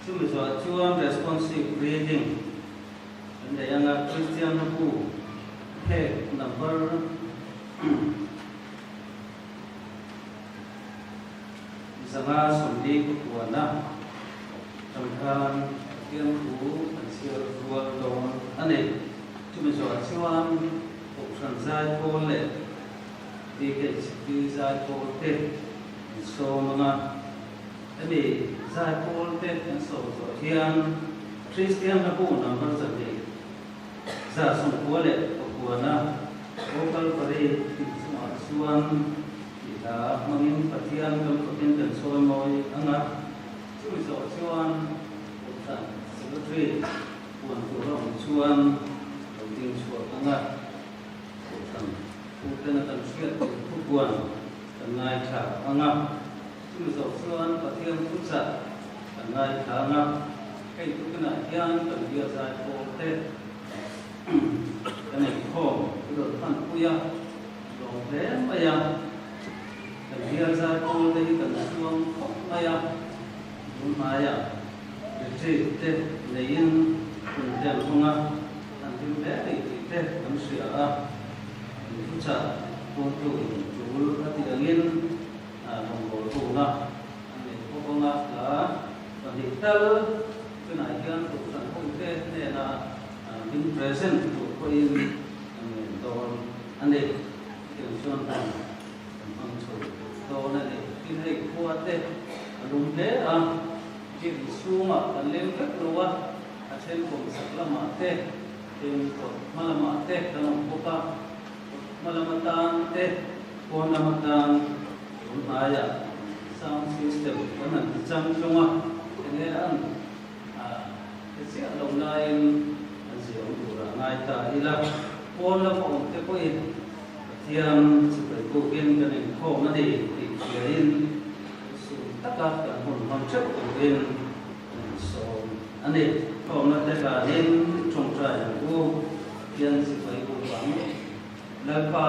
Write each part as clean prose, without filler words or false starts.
Chumi zawh chuan responsive reading kan nei anga Kristian hlabu phek number 540 kuana tang khan Pathian thu kan chhiar rual dawn a ni. Chumi zawh chuan Kohhran Zaipawl leh DHB Zaipawl te an sawm anga. Hemi Zaipawl te an sawm zawh hian Kristian hlabu number 299 a Vocal Parade tih chungah chuan tih hla hmangin Pathian kan fakin kan chawi mawi ang a, chumi zawh chuan Kohhran Secretary puan tur a awm chuan lo ding chhuak ang a, Kohhran puten a kan hriat tur thupuan kan ngaithla ang a. Chumi zawh chuan Pathian thuchah kan ngaithla ang a, hei tukinah hian kan bia zai pawl te kan inkhawm i rawn hmanpui a, lawm hle mai a. Kan bia zai pawl te hi kan chhuang khawp mai a, tun hmaiah retreat te neiin hun te an hawng a, an hlim hle ni tih te kan hria a, in thuchah puangtu in tul a tih angin Rawngbâwl huna an neih bawk ang a, hla 2 tal tunah hian Kohhran hote hnena min present tur pawhin an ngen dawn a ni. Chutiang chuan hun kan hmang chho dawn a ni. Tin, hei khua te a lum hle a, gym chhungah kan leng vek lo a, a then kawmchhak lamah te, tin kawt hma lamah te kan awm bawk a. Hma lam atan te, pawn lam atan tun hnaiah sound system kan han ti chang tlung a, enge an hre chiah lo laiin an ziah awm turah ngai ta ila. Pawn lama awm te pawhin Pathian chibai bukin kan inkhawm a ni tih hriain sum taka kan hun hmang theuh turin kan insawm a ni. Khawmna te hlanin tawngtai ang u. Pathian sipai bu ang. Lalpa,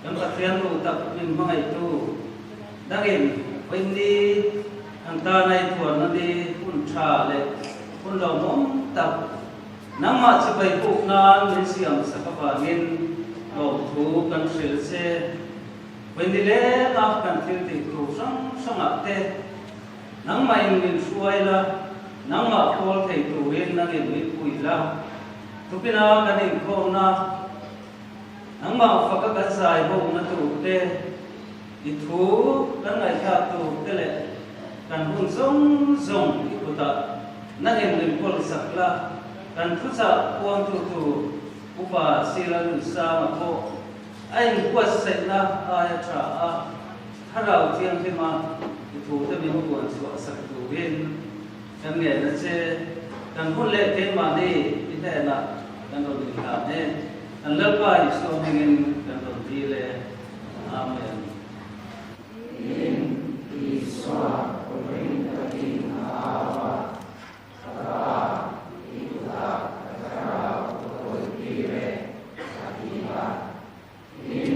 kan Pathian duh tak min hmangaihtu dangin vawiin an tana i thuarna ni hun tha leh hun lawmawm tak nangmah sipai buk nan min siam sak avangin lawmthu kan hrilh che. Vawiin ni lenga kan thil tih tur hrang hrangah te nangmah in min hruai la, nangmah kawl thei turin nangin min pui la. Tupina kan inkhawmna, nangmah faka kan zai ho na tur te, i thu kan ngaihthlak tur te leh kan hun zawng zawng i kutah nangin min kawl sak la, kan thuchah puangtu tur Upa Sila Nunsanga pawh a inbuatsaihna aia tha a, Thlarau Thianghlima i thu te min puan chhuah sak turin Kan ngen a che, kan hun leh keimahni i hnenah kan rawn inhlan e. Kan Lalpa Isua hmingin kan rawn dil e. Amen. Tin, Isua ring takin a au a, Ka Pa, i kutah ka thlarau ka kawltir e, a ti a. Tin,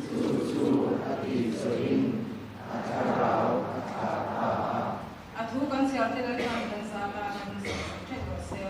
chu chu a tih zawhin a thlarau a thlah ta a. A thu kan chhiar te Lalpan kan zah tan a min sawi sak ṭheuh rawh se.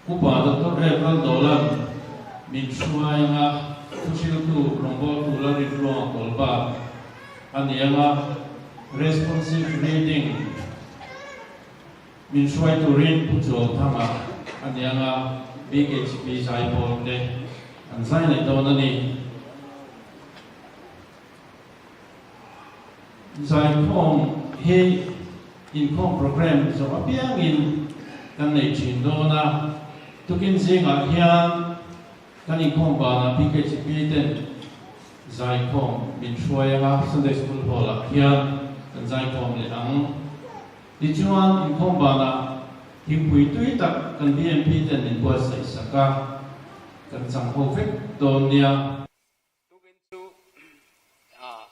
Upa Doctor Rev Raldolan min hruai anga thuhriltu rawngbawltu la rin ruang a kawl bak a ni anga responsive reading min hruai turin Pu Chuauthanga a ni anga BKHP zaipawl te an zai leh dawn a ni. Zaikhawm hi inkhawm programme zawh apiangin kan nei thin dawn a, tukin zingah hian kan inkhawm banah PKHP ten zaikhawm min hruai anga Sunday School Hall ah hian kan zaikhawm leh ang. Tichuan inkhawm banah thingpui tui tak kan BMP ten min buatsaih sak a, kan chang ho vek dawn nia. Tukin chu ah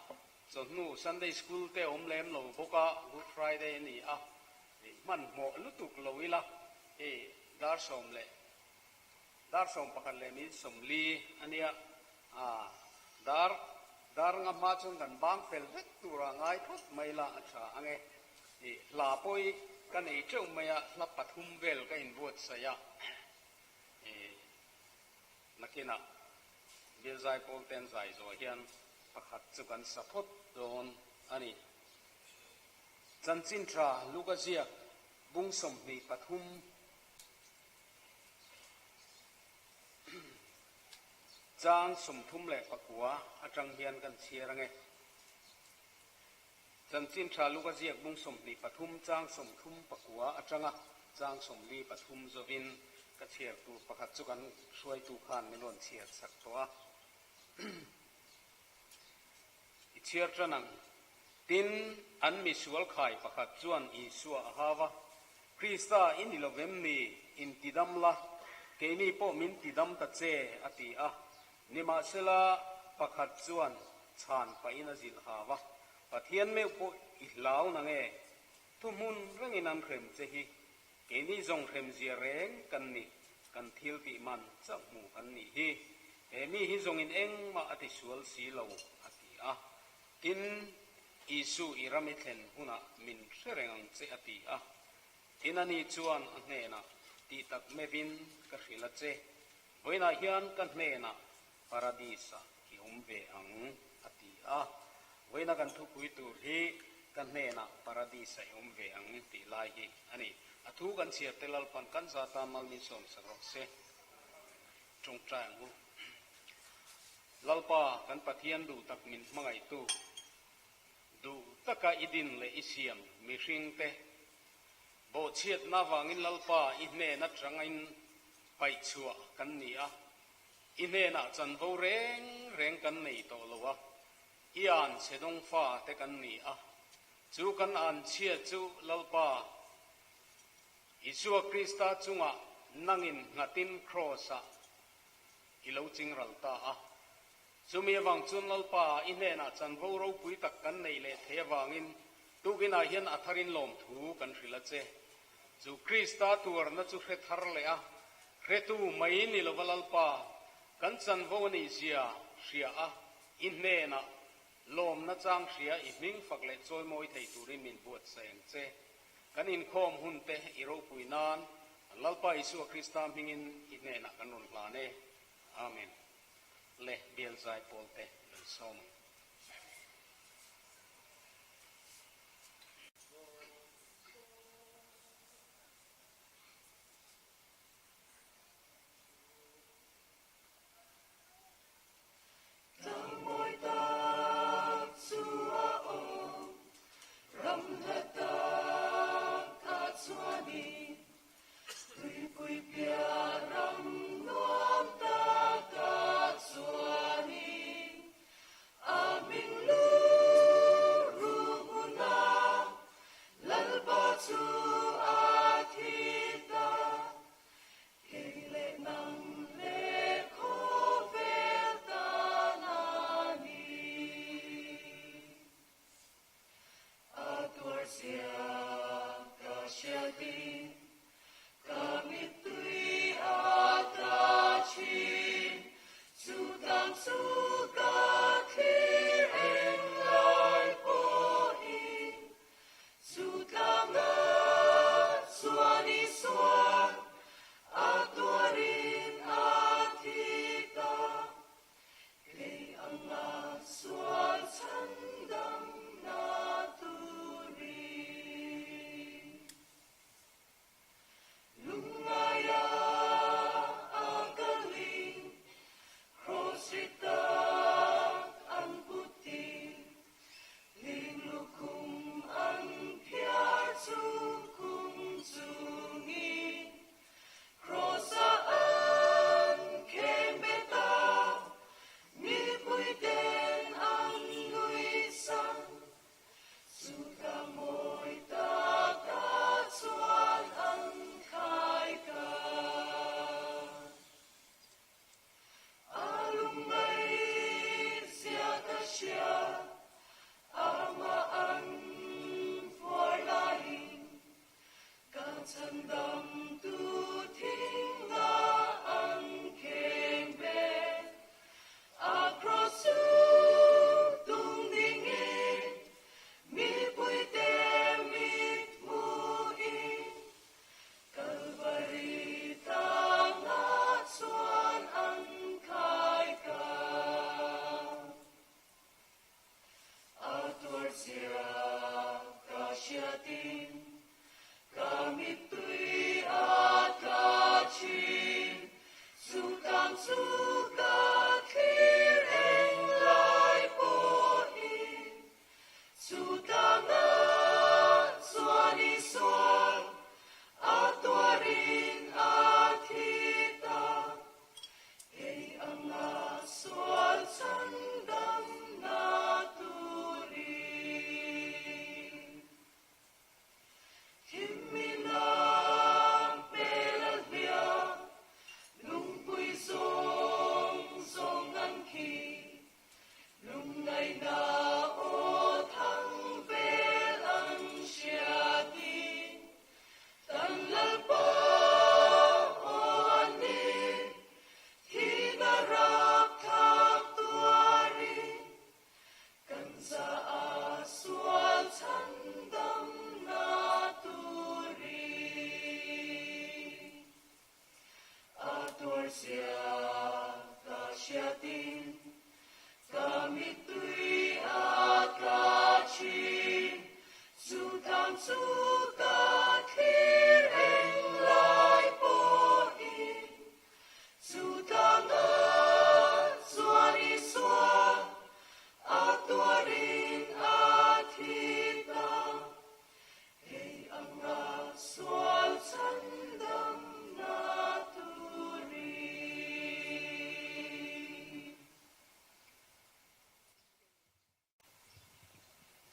chawhnu Sunday School te awm lem lo bawk a, Good Friday a ni a, hmanhmawh lutuk lo ila hei dar sawm leh dar sawm pakhat leh min sawmli a nia, ah dar dar nga hma chuan kan bang fel vek tura ngai phawt mai la a tha ang e. Ih hla pawh hi ka nei teuh mai a, hla pathum vel ka inbuatsaih a, ih nakinah Bialzai pawl ten zai zawh hian pakhat chu kan sa phawt dawn a ni. Chanchin tha Luka ziak bung 23 chang 39 atang hian kan chhiar ange. Chanchin tha Luka ziak bung 23 chang 39 atanga chang 43 zovin ka chhiar tur pakhat chu kan hruaitu khan min rawn chhiar sak tawh a. I chhiar tan ang. Tin, an misual khai pakhat chuan Isua a hau a, Krista i ni lo vem ni? Intidam la, keini pawh min tidam ta che, a ti a. Nimahsela, pakhat chuan chhan pahin a zilh hau a, Pathian meuh pawh i hlau nange? Thuhmun rengin an hrem che hi. Keini zawng hremzia reng kan ni, kan thil tih man chauh hmu kan nih hi. He mi hi zawngin engmah a tisual si lo, a ti a. Tin, Isu i ram i thlen hunah min hre reng ang che, a ti a. Tin, ani chuan a hnenah, Tih tak mevin ka hrilh a che, vawiinah hian ka hnenah Paradis-ah i awm ve ang, a ti a. Vawiina kan thupui tur hi ka hnenah Paradis-ah i awm ve ang tih lai hi a ni. A thu kan chhiar te Lalpan kan za tan mal min sawm sak rawh se. Tawngtai ang u. Lalpa, kan Pathian duh tak min hmangaihtu, duh taka i din leh i siam mihringte bawhchhiatna avangin Lalpa i hnen atangin paihchhuah kan ni a. I hnenah chanvo reng reng kan nei tawh lo a, i anchhe dawng fa te kan ni a, chu kan anchhia chu Lalpa Isua Krista chungah nangin nghatin Kraws-ah i lo chingral ta a. Chumi avang chuan Lalpa i hnenah chanvo ropui tak kan neih leh theih avangin tukinah hian a tharin lawmthu kan hrilh a che. Chu Krista tuarna chu hre thar leh a, hretu mai ni lova Lalpa, kan chanvo a nih zia hria a, i hnenah lawmna chang hria i hming fak leh chawimawi thei turin min buatsaih ang che. Kan inkhawm hun te i ropui nan Lalpa Isua Krista hmingin i hnenah kan rawn hlan e. Amen. Le bial zai pawl te lo sawm ang.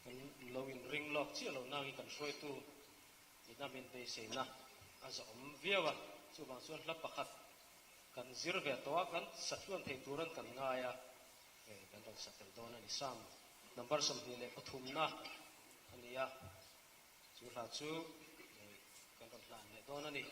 Kan lo inring lawk chiah lo nangin kan hruaitu ina min beiseina a zawhawm viau a, chuvang chuan hla pakhat kan zir ve tawh a, kan satluan thei turan kan ngai a, kan rawn sa tel dawn a ni. Psalm number 23 na a ni a, chu hla chu kan rawn hlan leh dawn a ni.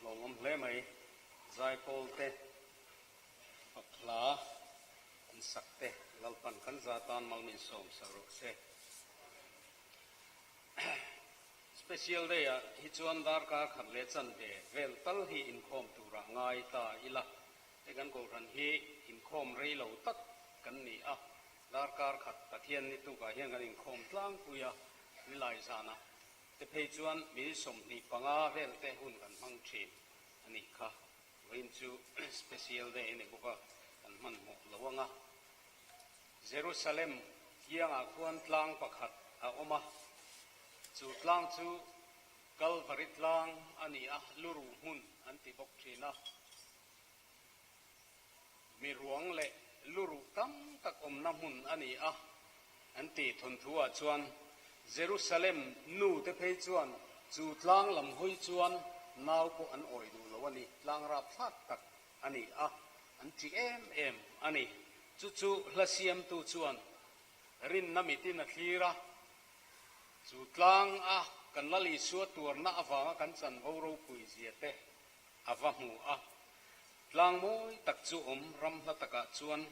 Lawmawm hle mai, Zaipawl te. Fak hla an sak te Lalpan kan za tan mal min sawm sak rawh se. Special day ah hi chuan darkar khat leh chanve vel tal hi inkhawm turah ngai ta ila. Hei kan Kohhran hi inkhawm rei lo tak kan ni a, darkar khat Pathian ni tukah hian kan inkhawm tlangpui a, nilai zanah te phei chuan minute 25 vel te hun kan hmang thin a nih kha. Vawiin chu special day a ni bawk a, kan hmanhmawh lo ang a. Jerusalem kiangah khuan tlang pakhat a awm a, chu tlang chu Kalvari tlang a ni a, luruh hmun an ti bawk thin a. Mi ruang leh luruh tam tak awmna hmun a ni a, an ti thawnthu-ah chuan Jerusalem nu te phei chuan chu tlang lam hawi chuan nau pawh an awi duh lo a ni, tlang rapthlak tak a ni a, an ṭi em em a ni. Chu chu hla siamtu chuan rinna mitin a thlir a, chu tlang a kan Lal Isua tuarna avanga kan chanvo ropui zia te a va hmu a, tlang mawi tak chu awm ram hla takah chuan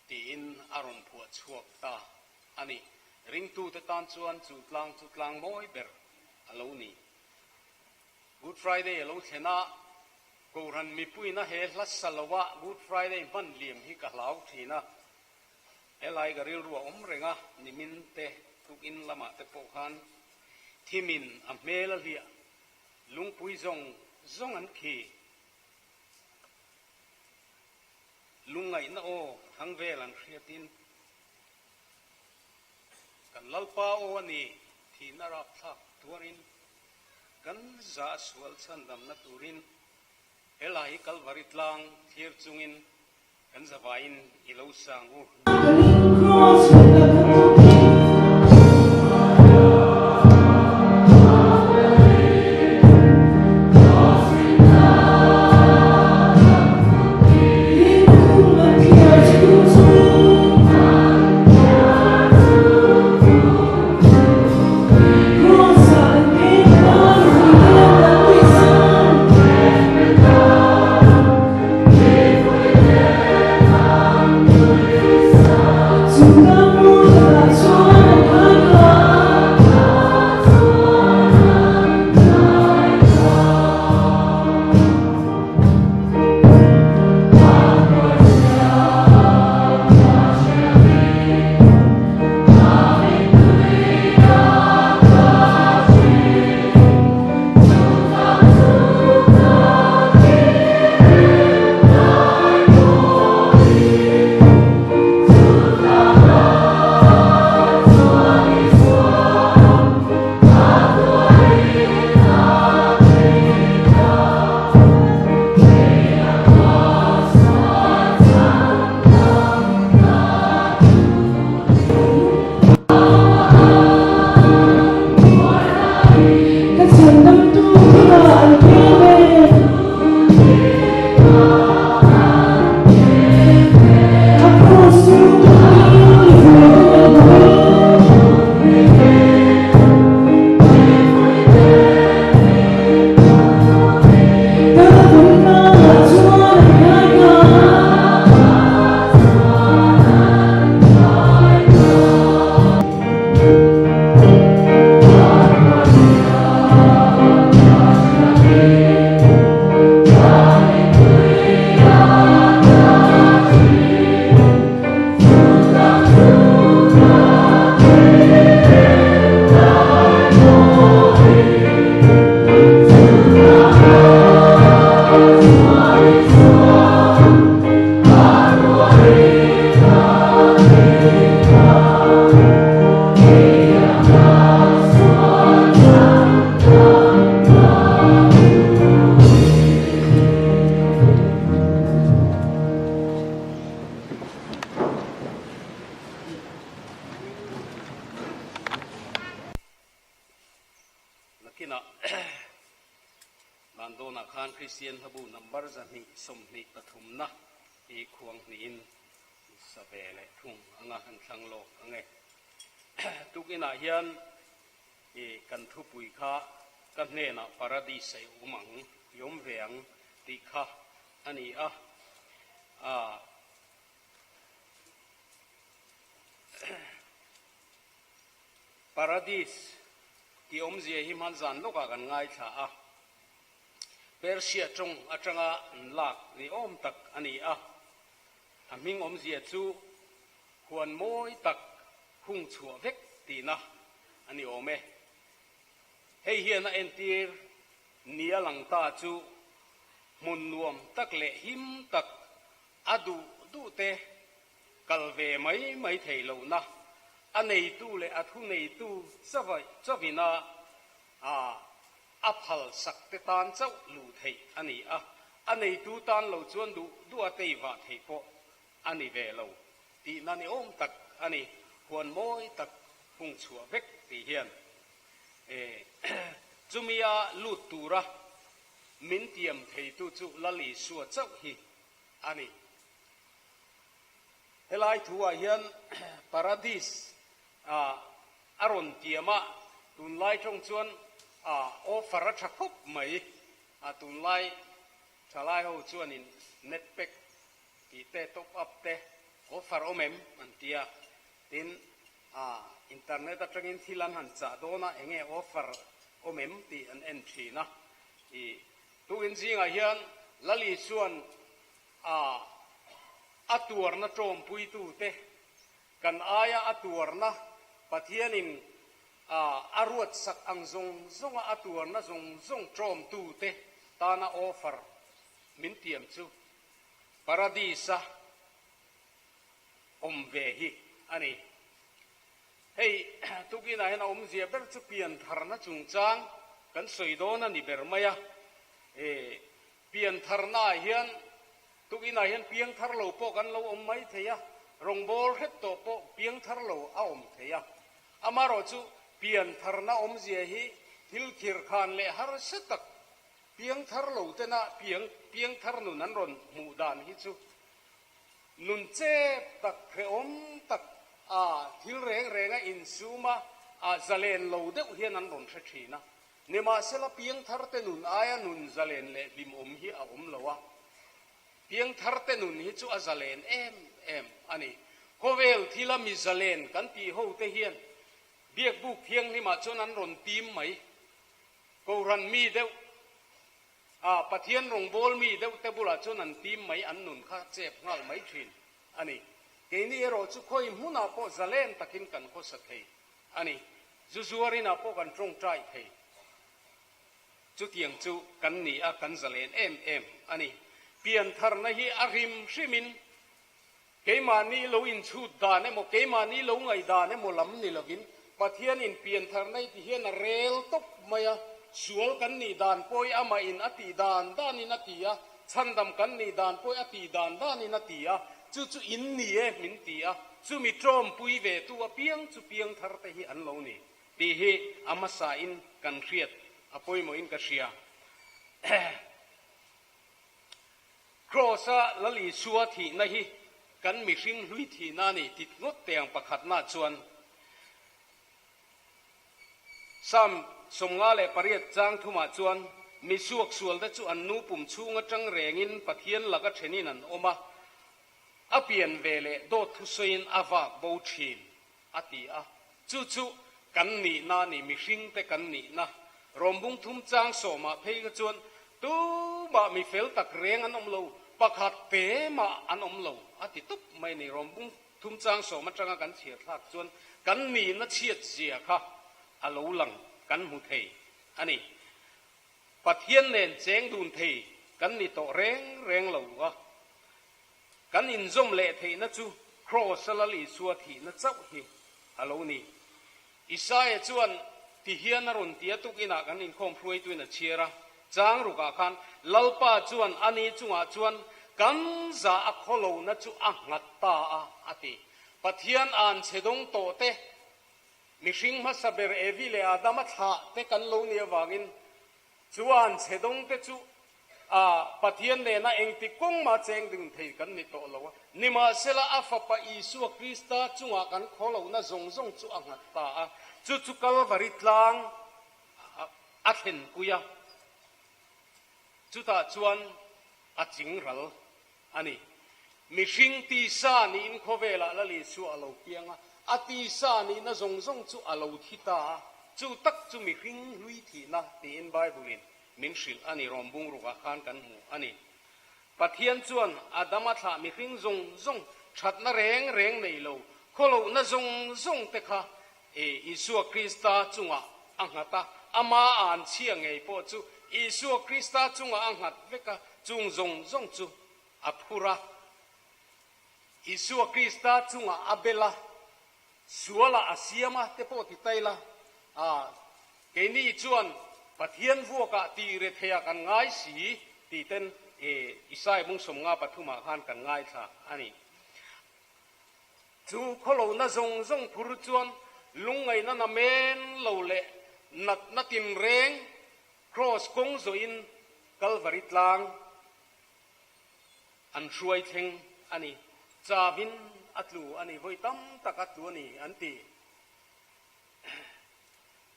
tiin a rawn phuah chhuak ta a ni. Ringtute tan chuan chu tlang chu tlang mawi ber a lo ni. Good Friday a lo thlen a, Kohhran mipuiin a he hla sa loa Good Friday hman liam hi ka hlau thin a, helai ka rilru a awm reng a, nimin te tukin lamah te pawh khan thimin a hmel a hliah Lungpui zawng zawng an khi. Lungngaihna aw thang vel an hriatin kan Lalpa aw a ni thihna rapthlak tuarin kan za sual chhandamna turin he lai hi Kalvari tlang thlir chungin kan zavaiin i lo sang u. Nakinah dan dawnah khan Kristian hlabu number 223na hi khuang hnihin sa ve leh thung anga an thlang lawk ang e. Tukinah hian i kan thupui kha ka hnenah paradise a awm ang, i awm ve ang tih kha a ni a. A Paradis tih awmzia hi hmanzan lawkah kan ngaithla a. Persia tawng atanga an lak ni awm tak a ni a. A hming awmzia chu huan mawi tak hung chhuah vek tihna a ni awm e. Hei hian a entir ni a lang ta chu hmun nuam tak leh him tak a duh duh te kal ve mai mai thei lohna a neitu leh a thuneitu chauhin a a phal sak te tan chauh luh theih a ni a, a neitu tan lo chuan duh duh a tei vah theih pawh a ni ve lo tihna ni awm tak a ni, huan mawi tak hung chhuah vek tih hian chumia lut tura min tiam theitu chu Lal Isua chauh hi a ni. Helai thuah hian Paradis a rawn tiam a, tunlai tawng chuan offer a tha khawp mai a, tunlai thalai ho chuanin net pack tih te top up te offer awm em an ti a, tin internet atangin thil an han chah dawn a enge offer awm em tih an en thin a, ih tukin zingah hian Lali chuan a a tuarna tawmpuitute kan aia a tuarna Pathianin a a ruatsak ang zawng zawnga a tuarna zawng zawng tawmtute tana offer min tiam chu Paradis-a awm ve hi a ni. Hei tukinah hian a awmzia ber chu piantharna chungchang kan sawi dawn a ni ber mai a. Piantharnaah hian tukinah hian piangthar lo pawh kan lo awm mai thei a, rawngbâwl hrep tawh pawh piangthar lo a awm thei a. Amaherawhchu piantharna awmzia hi thil khirkhan leh harsa tak Piangthar lo tena piang piangthar nun an rawn hmuh dan hi chu nun chep tak, hrehawm tak, a thil reng renga insuma a zalen lo deuh hian an rawn hre thin a. Nimahsela piangthar te nun aia nun zalen leh hlimawm hi a awm lo a. Piangthar te nun hi chu a zalen em em a ni. Khawvel thila mi zalen kan tih ho te hian Biakbuk thianghlimah chuan an rawn tim mai. Kohhran mi deuh a Pathian rawngbâwl mi deuh te bulah chuan an tim mai an nun kha chep nghal mai thin a ni. Keini erawh chu khawi hmunah pawh zalen takin kan khawsa thei a ni. Zu zuarinah pawh kan tawngtai thei. Chutiang chu kan ni a, kan zalen em em a ni. Piantharna hi a hrim hrimin Keimahni lo inchhut dan emaw, keimahni lo ngaihdan emaw lam ni lovin, Pathianin pianthar nei ti hian a rel tawp mai a, sual kan nih dan pawh i amahin a tih dan danin a ti a, chhandam kan nih dan pawh i a tih dan danin a ti a, chu chu in ni e min ti a, chumi tawmpui ve tu apiang chu piangthar te hi an lo ni tih hi a hmasain kan hriat a pawimawhin ka hria. Kraws-a Lal Isua thihna hi kan mihring hlui thihna a ni tit ngawt teh ang pakhatna chuan Psalm 58 chang thumah chuan mi suaksualte chu an nu pum chhung atang rengin Pathian laka thenin an awm a, a pian ve leh dawt thusawiin a vak bo thin. A ti a. Chu chu kan nihna a ni, mihringte kan nihna. Rawmbung thum chang sawmah phei kha chuan tumah mi fel tak reng an awm lo, pakhat te mah an awm lo a ti tup mai a ni. Rawmbung thum chang sawm atanga kan chhiar thlak chuan kan nihna chhiat zia kha a lo lang kan hmu thei a ni. Pathian nen cheng dun thei kan ni tawh reng reng lo a. Kan inzawm leh theihna chu Kraws-a Lal Isua thihna chauh hi a lo ni. Isaia chuan ti hian a rawn ti a, tukinah kan inkhawm hruaituin a chhiar a, chang rukah khan Lalpa chuan a ni chungah chuan kan za a khawlohna chu a nghat ta a, a ti. Pathian an chhe dawng tawh te, mihring hmasa ber Evi leh Adama thlah te kan lo nih avangin chuan chhe dawng te chu A, Pathian nena engti kawng mah cheng ding thei kan ni tawh lo a. Nimahsela, a Fapa Isua Krista chungah kan khawlohna zawng zawng chu a nghat ta a, chu chu Kalvari tlang a thlenpui a, chutah chuan a ching ral a ni. Mihring tisa niin khawvelah Lal Isua a lo piang a, a tisa nihna zawng zawng chu a lo thi ta a, chu tak chu mihring hlui thihna tiin Bible-in min hrilh a ni, Rom bungrukah khan kan hmu a ni. Pathian chuan Adama thlah mihring zawng zawng thatna reng reng nei lo, khawlohna zawng zawng te kha Isua Krista chungah a nghat a, ama an chhia ngei pawh chu Isua Krista chungah a nghat vek a, chung zawng zawng chu a phur a. Isua Krista chungah a bel a, sualah a siam a te pawh ti ta ila, a, keini chuan Pathian vuakah tih retheia kan ngai si tih ten e Isaiah bung 53 ah khan kan ngaithla a ni. Chu khawlohna zawng zawng phur chuan lungngaihna na men lo leh natna tinreng Kraws kawng zawhin Kalvari tlang an hruai thleng a ni. Chavin a tlu a ni, vawi tam tak a tlu a ni an ti.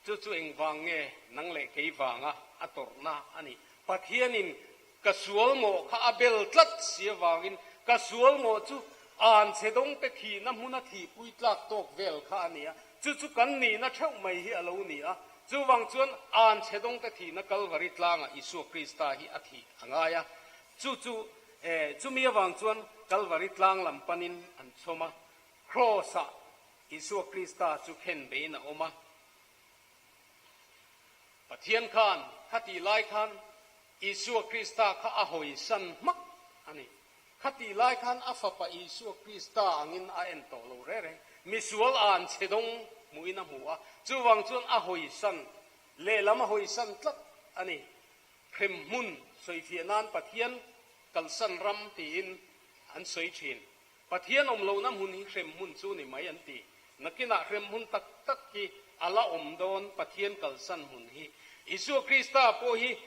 Chu chu engvang nge nang leh kei vanga a tawrhna a ni. Pathianin ka sual mawh kha a bel tlat si avangin ka sual mawh chu anchhe dawngte thihna hmuna thihpui tlak tawk vel kha a ni a. Chu chu kan nihna theuh mai hi a lo ni a. Chuvang chuan anchhe dawngte thihna Kalvari tlangah Isua Krista hi a thih a ngai a. Chu chu chumi avang chuan Kalvari tlang lam panin an chhawm a. Kraws-ah Isua Krista chu khen beiin a awm a. Pathian khan khatih lai khan Isua Krista kha a hawisan hmak a ni. Khatih lai khan a fapa Isua Krista angin a en tawh lo reng reng. Misual an chhe dawng hmuhin a hmu a, chuvang chuan a hawisan, lehlam a hawisan tlat a ni. Hremhmun sawifiah nan Pathian kalsan ram tiin an sawi thin. Pathian awm lohna hmun hi hrem hmun chu ni mai an ti. Nakinah hrem hmun tak tak hi a la awm dawn Pathian kalsan hmun hi. Isua Krista pawh hi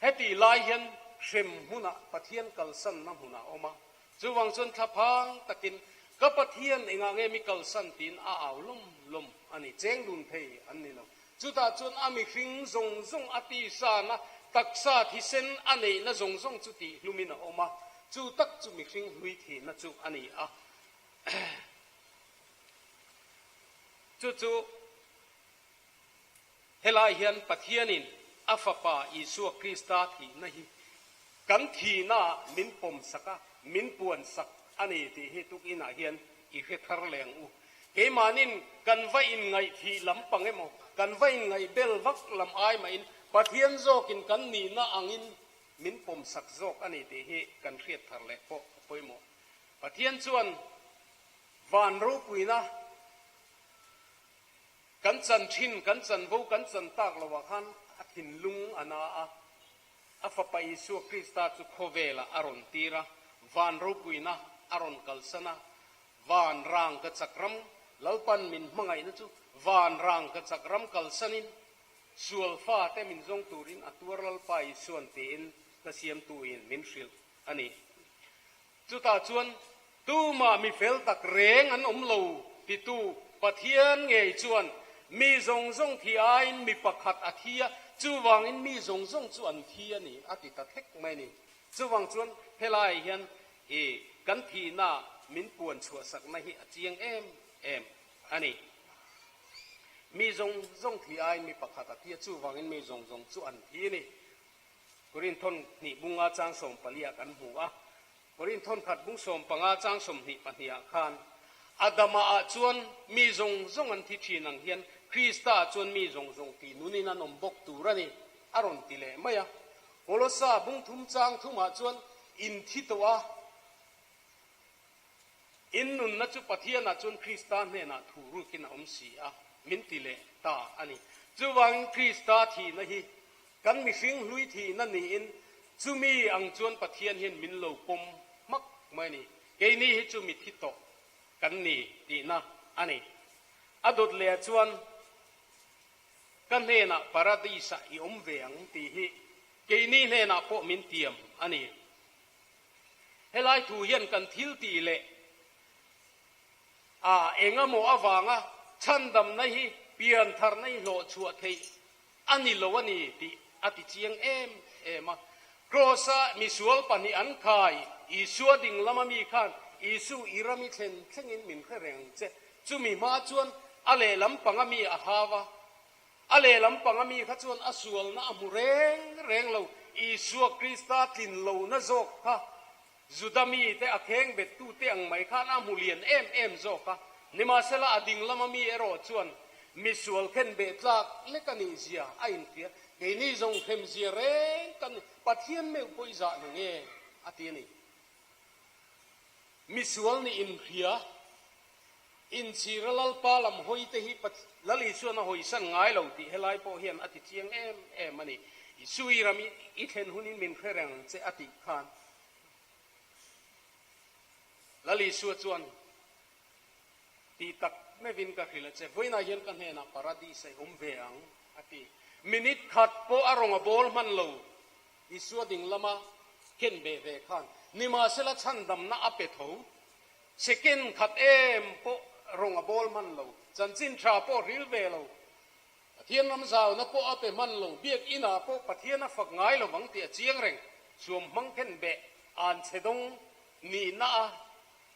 heti lai hian hrem hmunah Pathian kalsanna hmunah a awm a. Chuvang chuan thlaphang takin ka Pathian engah nge mi kalsan tiin a au lawm lawm a ni. Cheng dun thei an ni lo. Chutah chuan a mihring zawng zawng a tisana taksa thisen a neihna zawng zawng chu tihhlumin a awm a, chu tak chu mihring hlui thihna chu a ni a. Chu chu helai hian Pathianin a Fapa Isua Krista thihna hi kan thihnaah min pawmsak a, min puansak a ni tih hi tukinah hian i hre thar leng u. Keimahnin kan va inngaihthih lam pang emaw, kan va inngaihbel vak lam ai mahin Pathian zawkin kan nihna angin min pawmsak zawk a ni tih hi kan hriat thar leh pawh a pawimawh. Pathian chuan van ropuina kan chan thin, kan chanvo kan chan tak loah khan a thinlung a na a, A Fapa Isua Krista chu khawvelah a rawn tir a, van ropuina a rawn kalsan a, van rang ka chak ram Lalpan min hmangaihna chu van rang ka chak ram kalsanin sual fate min zawng turin a tuar Lalpa Isuan tiin ka siamtuin min hrilh a ni. Chutah chuan tumah mi fel tak reng an awm lo titu Pathian ngei chuan mi zawng zawng thi aiin mi pakhat a thi a, chuvangin mi zawng zawng chu an thi a ni a ti ta thek mai a ni. Chuvang chuan helaiah hian i kan thihna min puan chhuahsakna hi a chiang em em a ni. Mi zawng zawng thi aiin mi pakhat a thi a, chuvangin mi zawng zawng chu an thi a ni. Korinthon hnih bunga chang sawmpaliah kan hmu a. Korinthon khat bung sawmpanga chang 22 ah khan, Adama ah chuan mi zawng zawng an thi thin ang hian Krista ah chuan mi zawng zawng tih nunin an awm bawk tur a ni, a rawn ti leh mai a. Kolosa bung thum chang thumah chuan in thi tawh a, in nunna chu Pathianah chuan Krista hnenah thu rukin a awm si a, min ti leh ta a ni. Chuvangin Krista thihna hi Kan mihring hlui thihna niin chumi ang chuan Pathian hian min lo pawm hmak mai a ni. Keini hi chu mi thi tawh kan ni tihna a ni. A dawt leh chuan ka hnenah Paradis-ah i awm ve ang tih hi keini hnenah pawh min tiam a ni. Helai thu hian kan thil tih leh a engemaw avanga chhandamna hi piantharna hi hlawhchhuah theih A ni lo a ni tih a ti chiang em em a. Kraws-a misual pahnih an khai, Isua ding lama mi khan, Isu, i ram i thlen thlengin min hre reng ang che. Chumi hma chuan a lehlam panga mi a hau a. A lehlam panga mi kha chuan a sualna a hmu reng reng lo. Isua Krista tlin lohna zawk kha Juda mite a kheng bettute ang mai khan a hmu lian em em zawk a. Nimahsela a ding lama mi erawh chuan misual khen beh tlak lek a nih zia a inhria. Keini zawng hrem zia reng kan ni. Pathian meuh pawh i zah na nge? a ti a ni. Misual nih inhria, inchhira Lalpa lam hawi te hi Lal Isuan a hawisan ngai lo tih helai pawh hian a ti chiang em em a ni. Isui ram i thlen hunin min hre reng che a tih khan Lal Isua chuan Ti tak meuhin ka hrilh a che, vawiinah hian ka hnenah Paradis a awm ve ang a ti. Minute khat pawh a rawn a bawl hman lo. Isua ding lama ken beh ve khan nimahsela chhandamna a pe tho. Second khat em pawh rawng a bawl hman lo, chanchin tha pawh hril ve lo, Pathian ram zauna pawh a pe hman lo, biakinah pawh Pathian a fak ngai lo vang tih a chiang reng. Suam hmang khen beh an chhe dawng nihna a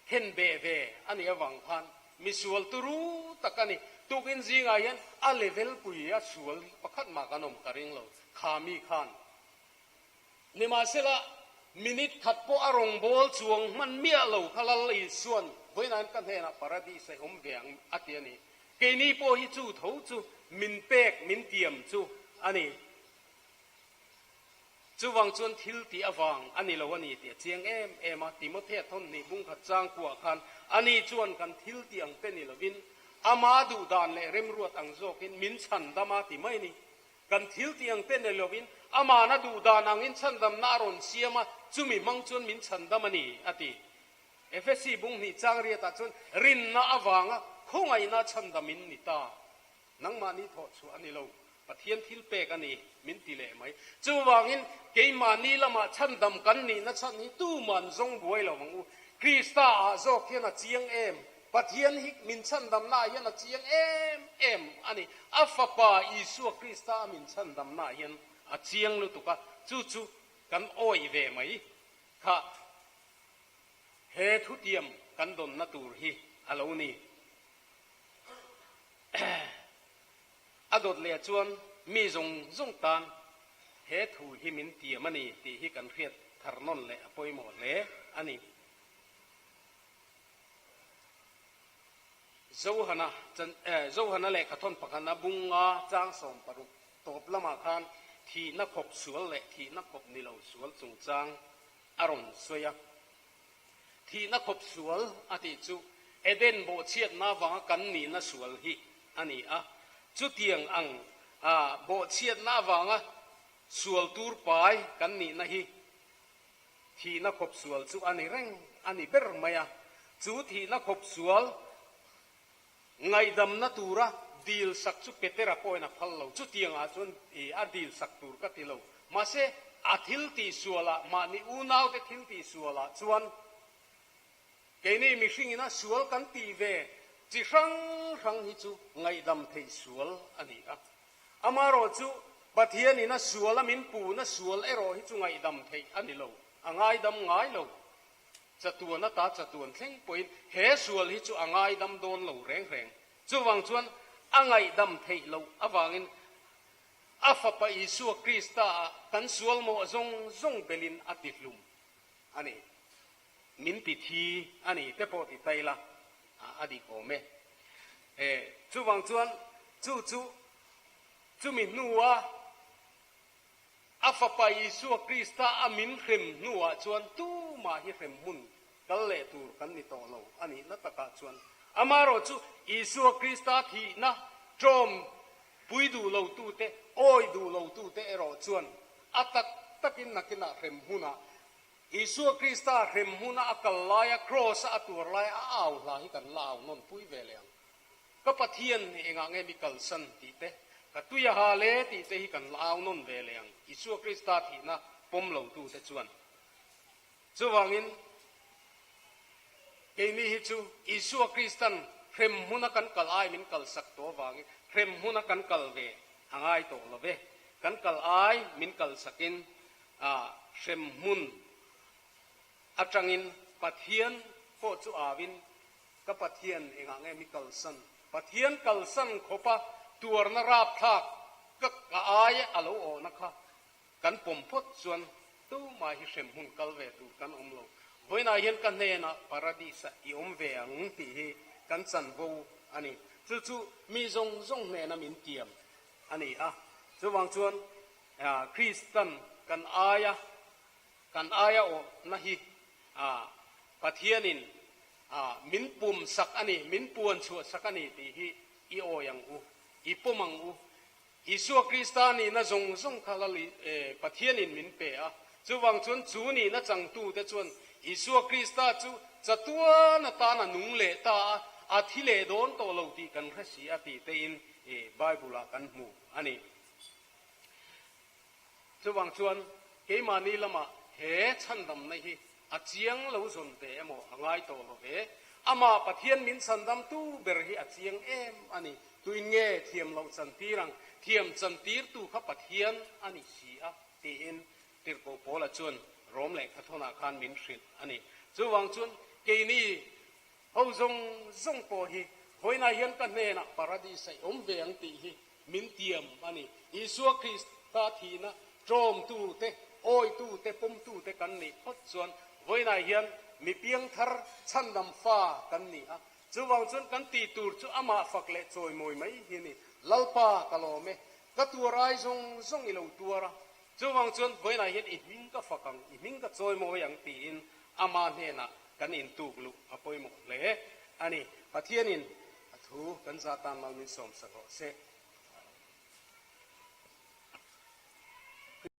khen beh ve a nih avang khan misual turu tak a ni. Tukin zingah hian a level pui a sual pakhat mah kan awm ka ring lo. Kha mi khan nimahsela minute khat pawh a rawn bawl chuang hman miah lo kha Lal Isuan vawiinain ka hnenah paradise a awm ve ang a ti a ni. Keini pawh hi chu tho chu min pek min tiam chu a ni. Chuvang chuan thil tih avang a ni lo a ni tih a chiang em em a, Timothea thawnhnih bungkhat chang kuah khan ani chuan kan thil tih ang te ni lovin ama duhdan leh remruat ang zawkin min chhandam a ti mai a ni. Kan thil tih ang te ni lovin amana duhdan angin chhandamna a rawn siam a, chumi hmang chuan min chhandam a ni a ti. Efesi bunghnih chang riatah chuan rinna avanga khawngaihna chhandamin ni ta. Nangmahni thawh chhuah a ni lo, Pathian thil pek a ni, min ti leh mai. Chuvangin, keimahni lamah chhandam kan nihna chhan hi tuman zawng buai lo ang u. Krista ah zawk hian a chiang em? Pathian hi min chhandamnaah hian a chiang em em a ni. A Fapa Isua Krista a min chhandamnaah hian a chiang lutuk a, chu chu kan awih ve mai kha he thutiam kan dawnna tur hi a lo ni. A dawt leh chuan mi zawng zawng tan he thu hi min tiam a ni tih hi kan hriat thar nawn leh a pawimawh hle a ni. Johana chan Johana lehkha thawn pakhatna bunga chang 60 tawp lamah khan thihna khawp sual leh thihna khawp ni lo sual chungchang a rawn sawi a. Thihna khawp sual a tih chu Eden bawhchhiatna avanga kan nihna sual hi a ni a. Chutiang ang bawhchhiatna avanga sual tur pai kan nihna hi thihna khawp sual chu a ni reng a ni ber mai a. Chu thihna khawp sual Ngaihdamna tura dil sak chu Petera pawhin a phal lo. Chutiangah chuan a dil sak tur ka ti lo. Mahse, a thil tih sualah, mahni unaute thil tih sualah chuan keini mihringin a sual kan tih ve chi hrang hrang hi chu ngaihdam theih sual a ni a. Amaherawh chu Pathianin a suala min puhna sual erawh hi chu ngaihdam theih a ni lo, a ngaidam ngai lo. Chatuan ata chatuan thleng pawhin he sual hi chu a ngaidam dawn lo reng reng. Chuvang chuan a ngaihdam theih loh avangin a Fapa Isua Krista ah kan sual mawh zawng zawng belin a ti hlum a ni. Min ti thi a ni te pawh ti ta ila a dik awm e. Chuvang chuan chu chu chumi hnua A Fapa Isua Krista a min hrem hnuah chuan tumah hi hrem hmun kal leh tur kan ni tawh lo a nihna takah chuan amaherawh chu Isua Krista thihna ṭawm pui duh lotute, awi duh lotute erawh chuan a tak takin nakinah hrem hmunah Isua Krista hrem hmuna a kal laia Kraws-a a tuar laia a au hla hi kan la au nawn pui ve leh ang. Ka Pathian engah nge mi kalsan tih te, ka tui a hal e tih te hi kan la au nawn ve leh ang, Isua Krista thihna pawm lo tute chuan. Chuvangin, keini hi chu Isua Kristan hrem hmuna kan kal ai min kalsak tawh avangin hrem hmuna kan kal ve a ngai tawh lo ve. Kan kal ai min kalsakin. Hremhmun atangin Pathian pawh chu auin, Ka Pathian, engah nge mi kalsan? Pathian kalsan khawpa tuarna rapthlak ka ka ai a lo awhna kha kan pawm phawt chuan tumah hi hremhmun kal ve tur kan awm lo. Vawiinah hian ka hnenah Paradis-ah i awm ve ang tih hi kan chanvo a ni. Chu chu mi zawng zawng hnena min tiam a ni a. Chuvang chuan Kristan kan aia kan aia awhna hi Pathianin min pum sak a ni, min puan chhuah sak a ni tih hi i awi ang u, i pawm ang u. Isua Krista nihna zawng zawng kha Lal Pathianin min pe a, chuvang chuan chu nihna changtute chuan Isua Krista chu chatuan atan a nung leh ta a, a thi leh dawn tawh lo tih kan hre si a tih tein Bible-ah kan hmu a ni. Chuvang chuan keimahni lamah he chhandamna hi a chiang lo zawn ve emaw a ngai tawh lo ve. Amah Pathian min chhandamtu ber hi a chiang em a ni. Tuin nge thiam loh chantir ang? Thiam chantirtu kha Pathian a ni si a, tiin Tirhkoh Paula chuan Rom lehkhathawnah khan min hrilh a ni. Chuvang chuan keini ho zawng zawng pawh hi vawiinah hian ka hnenah Paradis a i awm ve ang tih hi Min tiam a ni. Isua Krista thihna tlawmtute, awitute, pawmtute kan nih phawt chuan vawiinah hian mi piangthar chhandam fa kan ni a. Chuvang chuan kan tih tur chu amah fak leh chawimawi mai hi a ni. Lalpa ka lawm e, ka tuar ai zawng zawng i lo tuar a. Chuvang chuan vawiinah hian i hming ka fak ang, i hming ka chawimawi ang tiin ama hnenah kan intuk luh a pawimawh hle a ni. Pathianin a thu kan zah tan mal min sawmsak rawh se.